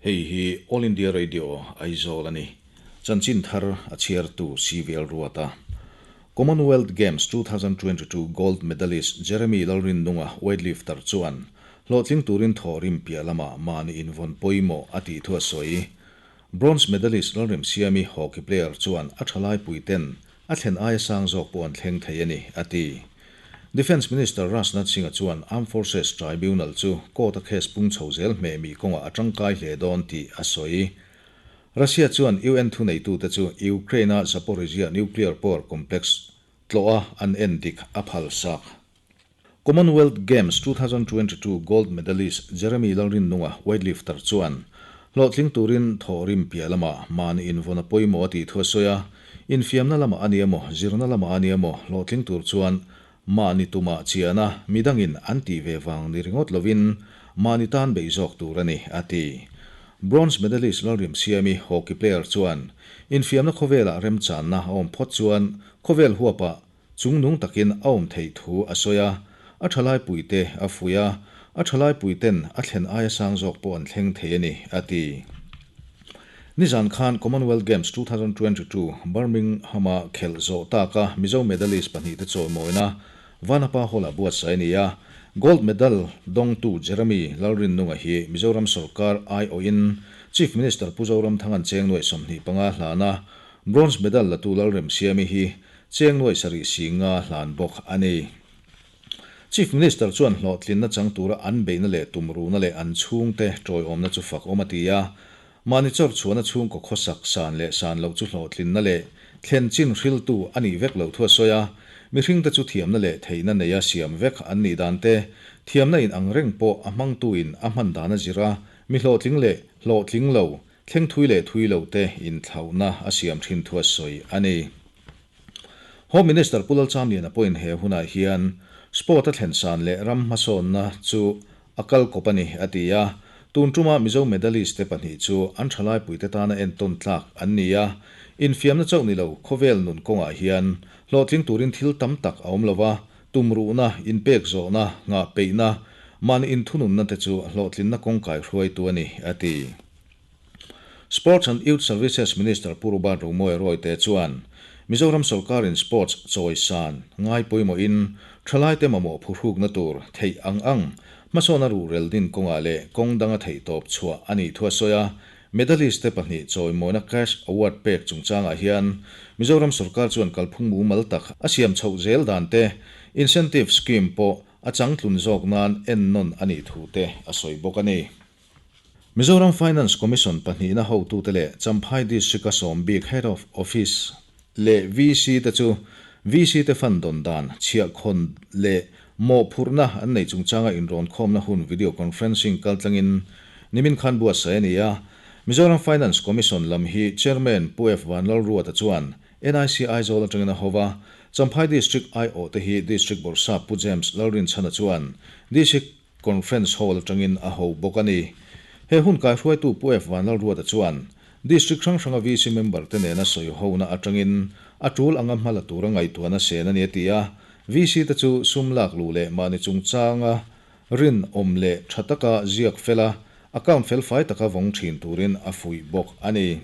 Hei hi All India Radio Aizawl a ni. Chanchin thar a chhiartu CVL Ruata. Commonwealth Games 2022 gold medalist Jeremy Lalrinnunga weightlifter chuan hlawhtling turin thawhrim piah lamah mahni invawn pawimawh a tih thu a sawi. Bronze medalist Lalremsiami hockey player chuan a thalai puiten a thlen aia sang zawk pawh an thleng thei a ni, a ti. Defence Minister Rajnath Singh-a chuan Armed Forces Tribunal chu court-a case pung chho zel hmeh mi kawngah a tangkai hle dawn tih a sawi. Russia chuan UN thuneitute chu Ukraine-a Zaporizhzhia nuclear power complex tlawha an en dik a phalsak. Commonwealth Games 2022 gold medalist Jeremy Lalrinnunga weightlifter chuan hlawhtling turin thawhrim piah lamah mahni invawn a pawimawh a tih thu a sawi a, infiamna lamah a ni emaw, zirna lamah a ni emaw hlawhtling tur chuan mahni tumah chiana midangin an tih ve vang ni ringawt lovin mahni tan beih zawk tur a ni, a ti. Bronze medalist Lalrimsiami hockey player chuan infiamna khawvelah remchanna a awm phawt chuan khawvel huapah Chungnung takin a awm theih thu a sawi a, a thalai puite a fuih a, a thalai puiten a thlen aia sang zawk pawh an thleng thei a ni, a ti. Nizan khan Commonwealth Games 2022 Birmingham-a khelh zawh taka Mizo medalist pahnihte chawimawina Vanapa Hall-ah buatsaih a ni a, Gold medal dawngtu Jeremy Lalrinnunga hi Mizoram sawrkar aiawhin Chief Minister Pu Zoramthanga'n cheng nuaih 25 hlan a, Bronze medal latu Lalremsiami hi Cheng nuai sarih si nga hlan bawk a ni. Chief Minister chuan hlawhtlinna chang tura an beihna leh tumruhna leh an chhungte tawiawmna chu fak awm a ti a. Mahni chawr chhuahna chhungkaw khawsak san leh san loh chu hlawhtlinna leh thlen chin hriltu a nih vek loh thu a sawi a. Mihringte chu thiamna leh theihna neia siam vek an nih dan te, thiamna in ang reng pawh a hmangtuin a hman dan a zir a, mi hlawhtling leh hlawhtling lo, thleng thui leh thui lo te inthlauhna a siam thin thu a sawi a ni. Home Minister Pu Lalchamliana pawhin he hunah hian Sport a thlen san leh ram hmasawnna chu a kal kawp a ni, a ti a. Tun tuma Mizo medalist te pahnih chu an thalaipuite tana entawn tlak an ni a. Infiamna chauh ni lo khawvel nun kawngah hian hlawhtling turin thil tam tak a awm lo va, tumruhna, inpek zawhna, nghah peihna, mahni inthununna te chu hlawhtlinna kawngkai hruaitu a ni, a ti. Sports and Youth Services Minister Pu Robert Romawia Royte chuan Mizoram sawrkarin sports chawi san ngai pawimawhin thalaite mamawh phuhrukna tur theih ang ang hmasawna ruhrel din kawngah leh kawng danga theihtawp chhuah a nih thu a sawi a. Medalist te pahnih chawimawina cash award pek chungchangah hian Mizoram sawrkar chuan kalphung mumal tak a siam chhoh zel dan te, incentive scheme pawh a changtlun zawk nan ennawn a nih thu te a sawi bawk a ni. Mizoram Finance Commission pahnihna hotute leh Champhai District-a sawm bik Head of Office leh VC te chu VC te fund dawn dan, chhiahkhawn leh mawhphurhna an neih chungchanga inrawnkhawmna hun video conferencing kaltlangin nimin khan buatsaih a ni a. Mizoram Finance Commission lam hi Chairman Pu F Vanlalruata chuan NIC Aizawl atangin a ho a, Champhai District aiawhte hi District Bawrhsap Pu James Lalrinchhana chuan District Conference Hall atangin a ho bawk a ni. He hun kaihruaitu Pu F Vanlalruata chuan District hrang hranga VC member te nena sawihona atangin a tul anga hma la tura ngaihtuahna sen a ni a ti a. VC te chu sum lak luh leh mahni chungchanga rinawm leh tha taka ziak fela account felfai taka vawng thin turin a fuih bawk a ni.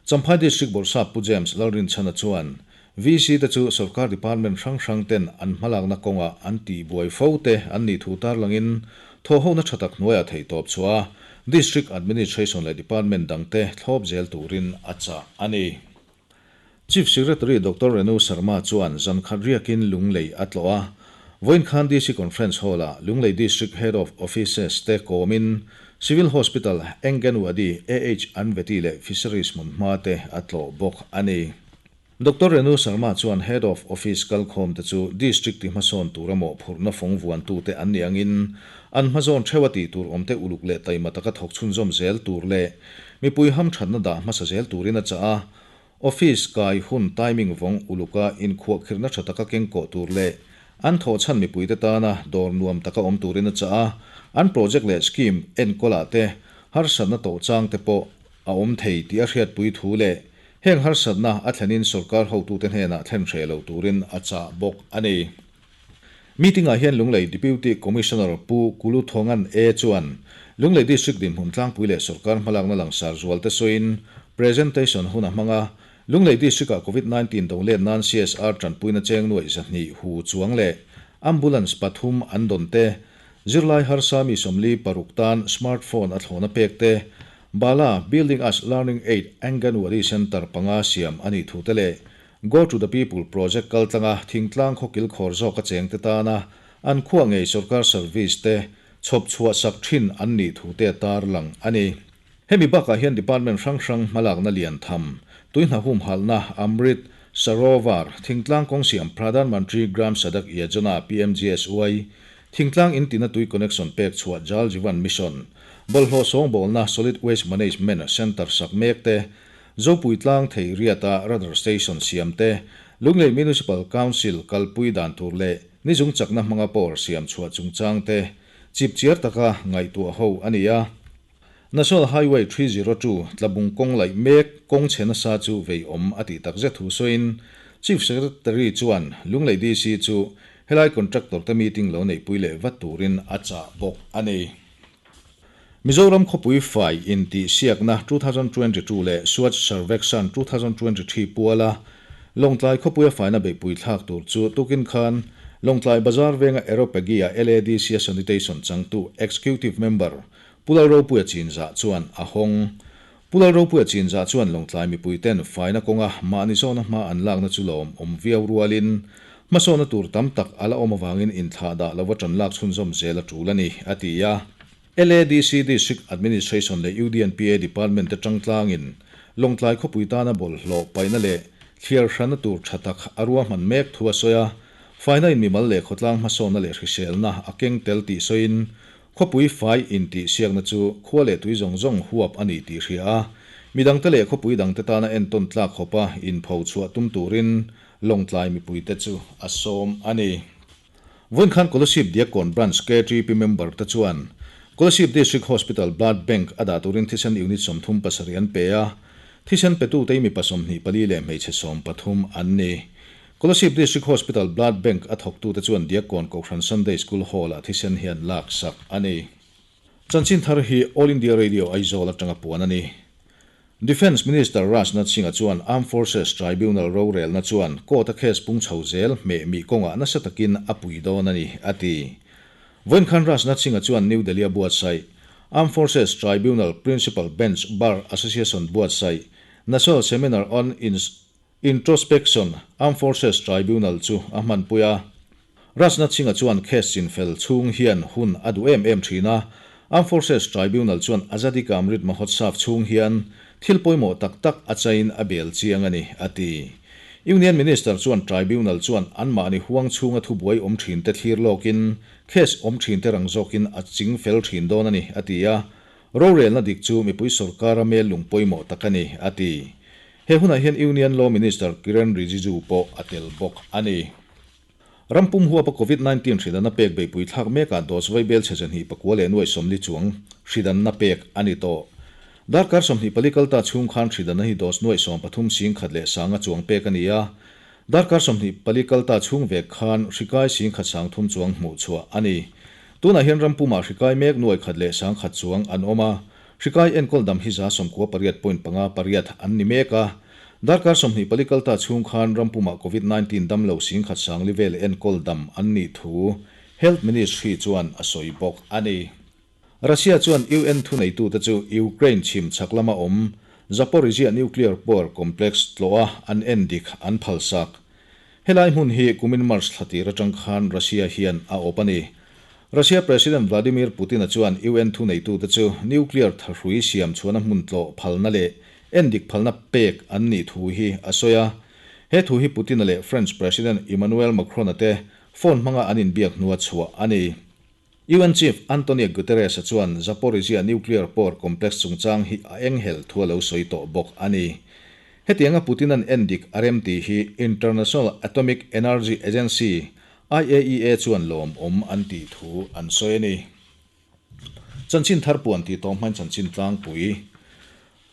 Champhai District Bawrhsap Pu James Lalrinchhana chuan VC te chu sawrkar department hrang hrang ten an hmalakna kawngah an tihbuai fo te an nih thu tarlangin thawhhona tha tak hnuaiah theihtawp chhuah a, District Administration leh department dangte thlawp zel turin a chah a ni. Chief Secretary Doctor Renu Sharma chuan zankhat riakin Lunglei a tlawh a, vawiin khan DC Conference Hall-ah Lunglei District Head of Offices te kawmin Civil Hospital, Anganwadi, AH Anveti leh Fisheries hmun hma te a tlawh bawk a ni. Doctor Renu Sharma chuan Head of Office kalkhawm te chu District ti hmasawn tura mawhphurhna fawng vuantute an nih angin an hmazawn theuh a tih tur awmte uluk leh taima taka thawk chhunzawm zel tur leh mipui hamthatna dah hmasa zel turin a chah a. Office kai hun timing vawng uluka inkhuahkhirhna tha taka keng kawh tur leh an thawhchhan mipuite tana dawr nuam taka awm turin a chah a, an project leh scheme enkawlah te harsatna tawh chang te pawh a awm thei tih a hriatpui thu leh heng harsatna a thlenin sawrkar hotute hnenah thlen hreh lo turin a chah bawk a ni. Meeting-ah hian Lunglei Deputy Commissioner Pu Kuluthongan A chuan Lunglei District dinhmun tlangpui leh sawrkar hmalakna langsar zualte sawiin presentation hun a hmang a, Lunglei District-ah Covid 19 do let nan CSR tanpuina cheng nuaih 200 hu chuang leh Ambulance pathum an dawn te, zirlai harsa mi 46 tan smartphone a thlawna pek te, Bala Building as Learning Aid Anganwadi Centre panga siam a nih thu te leh Go to the People project kaltlanga thingtlang khawkil khawr zawka chengte tana an khuah ngei sawrkar service te chhawp chhuah sak thin an nih thu te a tarlang a ni. Hemi bakah hian department hrang hrang hmalakna lian tham, tuihna humhalhna, Amrit Sarovar, thingtlang kawng siam Pradhan Mantri Gram Sadak Yojana, PMGSY, thingtlang in tina tui connection pek chhuah Jal Jeevan Mission, bawlhhlawh sawngbawlna Solid Waste Management Centre sak mek te, Zopui tlang thei riata Radar Station siam te, Lunglei Municipal Council kalpui dan tur leh nizung chakna hmanga power siam chhuah chungchang te chipchiar taka ngaihtuah ho a ni a. National Highway 302 tlabung kawng laih mek kawng chhe nasa chu vei awm a tih tak zet thu sawiin Chief Secretary chuan Lunglei DC chu helai contractor te meeting lo neihpui leh vat turin a chah bawk a ni. Mizoram khawpui fai intihsiakna 2022 leh Swachh Survekshan 2023 puala Lawngtlai khawpuia faina beihpui thlak tur chu tukin khan Lawngtlai Bazar venga Aeropagia LADC-a Sanitation changtu Executive Member Pu Lalropuia Chinzah chuan a hawng. Pu Lalropuia Chinzah chuan Lawngtlai mipuiten faina kawnga mahni zawhna hma an lakna chu lawm awm viau rualin hmasawhna tur tam tak a la awm avangin inthlah dah lova ṭan lak chhunzawm zel a ṭul a ni, a ti a. LADC District Administration leh UDNPA Department te ṭangtlangin Lawngtlai khawpui tana bawlhhlawh paihna leh thliar hranna tur ṭha tak a ruahman mek thu a sawi a. Faina in mimal leh khawtlang hmasawnna leh hriselna a keng tel tih sawiin Khawpui fai intihsiakna chu khua leh tui zawng zawng huap a ni tih hria a, midangte leh khawpui dangte tana entawn tlak khawpa inpho chhuah tum turin Lawngtlai mipuite chu a sawm a ni. Vawinkhan Kolasib Diakkawn Branch KTP member te chuan Kolasib District Hospital Blood Bank a dah turin thisen unit 37 an pe a, thisen petute hi mipa 24 leh hmeichhe 13 an ni. Kolasib District Hospital Blood Bank a thawktute chuan Diakkawn Kohhran Sunday School Hall-ah thisen hi an laksak a ni. Chanchin thar hi All India Radio Aizawl atanga puan a ni. Defence Minister Rajnath Singh-a chuan Armed Forces Tribunal rorelna chuan court-a case pung chho zel hmeh mih kawngah nasa takin a pui dawn a ni, a ti. Vawinkhan Rajnath Singh-a chuan New Delhi-a buatsaih Armed Forces Tribunal Principal Bench Bar Association buatsaih National Seminar on Introspection, Armed Forces Tribunal chu a hmanpui a. Rajnath Singh-a chuan case chinfel chhung hian hun a duh em em thin a. Armed Forces Tribunal chuan Azadi Ka Amrit Mahotsav chhung hian thil pawimawh tak tak a chain a bel chiang a ni, a ti. Union Minister chuan Tribunal chuan anmahni huang chhunga thubuai awm thinte thlir lawkin case awm thinte rang zawkin a chingfel thin dawn a ni, a ti a. Rorelna dik chu mipui sorkara mel lung pawimawh tak a ni, a ti. He hunah hian Union Law Minister Kiren Rijiju pawh a tel bawk a ni. Rampum huapa Covid 19 hridanna pek beihpui thlak mekah dose vaibel chhe 29 leh nuai 40 chuang hridanna pek a ni tawh. Darkar 24 kalta chhung khan hridanna hi dose nuai 13 singkhat leh sanga chuang pek a ni a. Darkar 24 kalta chhung vek khan hrikai singkhat 3000 chuang hmuh chhuah a ni. Tunah hian rampumah hrikai mek nuai khat leh 1000 chuang an awm a. Hrikai enkawl dam hi 98 point panga pariat an ni mek a. Darkar 24 kalta chhung khan rampumah Covid 19 damlo 10,000 sangli vel enkawl dam an nih thu Health Ministry chuan a sawi bawk a ni. Russia chuan UN thuneitute chu Ukraine chhim chhak lama awm Zaporizhzhia nuclear power complex tlawha an endik an phalsak. Helai hmun hi kumin March thla tir atang khan Russia hian a awp a ni. Russia President Vladimir Putin-a chuan UN thuneitute chu nuclear thahrui siam chhuahna hmun tlawh phalna leh endik phalna pek an nih thu hi a sawi a. He thu hi Putin-a leh French President Emmanuel Macron-a te phone hmanga an inbiak hnua chhuah a ni. UN Chief Antonio Guterres-a chuan Zaporizhzhia nuclear power complex chungchang hi a enghelh thu a lo sawi tawh bawk a ni. Hetianga Putin-a'n endik a rem tih hi International Atomic Energy Agency, IAEA, chuan lawmawm an tih thu an sawi a ni. Chanchin thar puan tih tawh hmain chanchin tlangpui.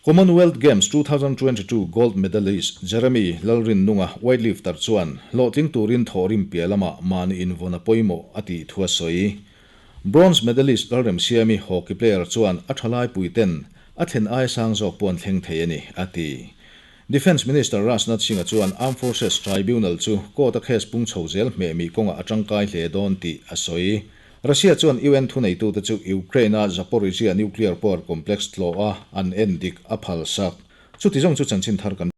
Commonwealth Games 2022 gold medalist Jeremy Lalrinnunga, weightlifter chuan hlawhtling turin thawhrim piah lamah mahni invawn a pawimawh a tih thu a sawi. Bronze medalist Lalremsiami hockey player chuan a thalai puiten a thlen aia sang zawk pawh an thleng thei a ni, a ti. Defence Minister Rajnath Singh-a chuan Armed Forces Tribunal chu court-a case pung chho zel hmehmih kawngah a tangkai hle dawn tih a sawi. Russia chuan UN thuneitute chu Ukraine-a Zaporizhzhia nuclear power complex tlawha an en dik a phal sak. Chuti zawng chu chanchin thar kan.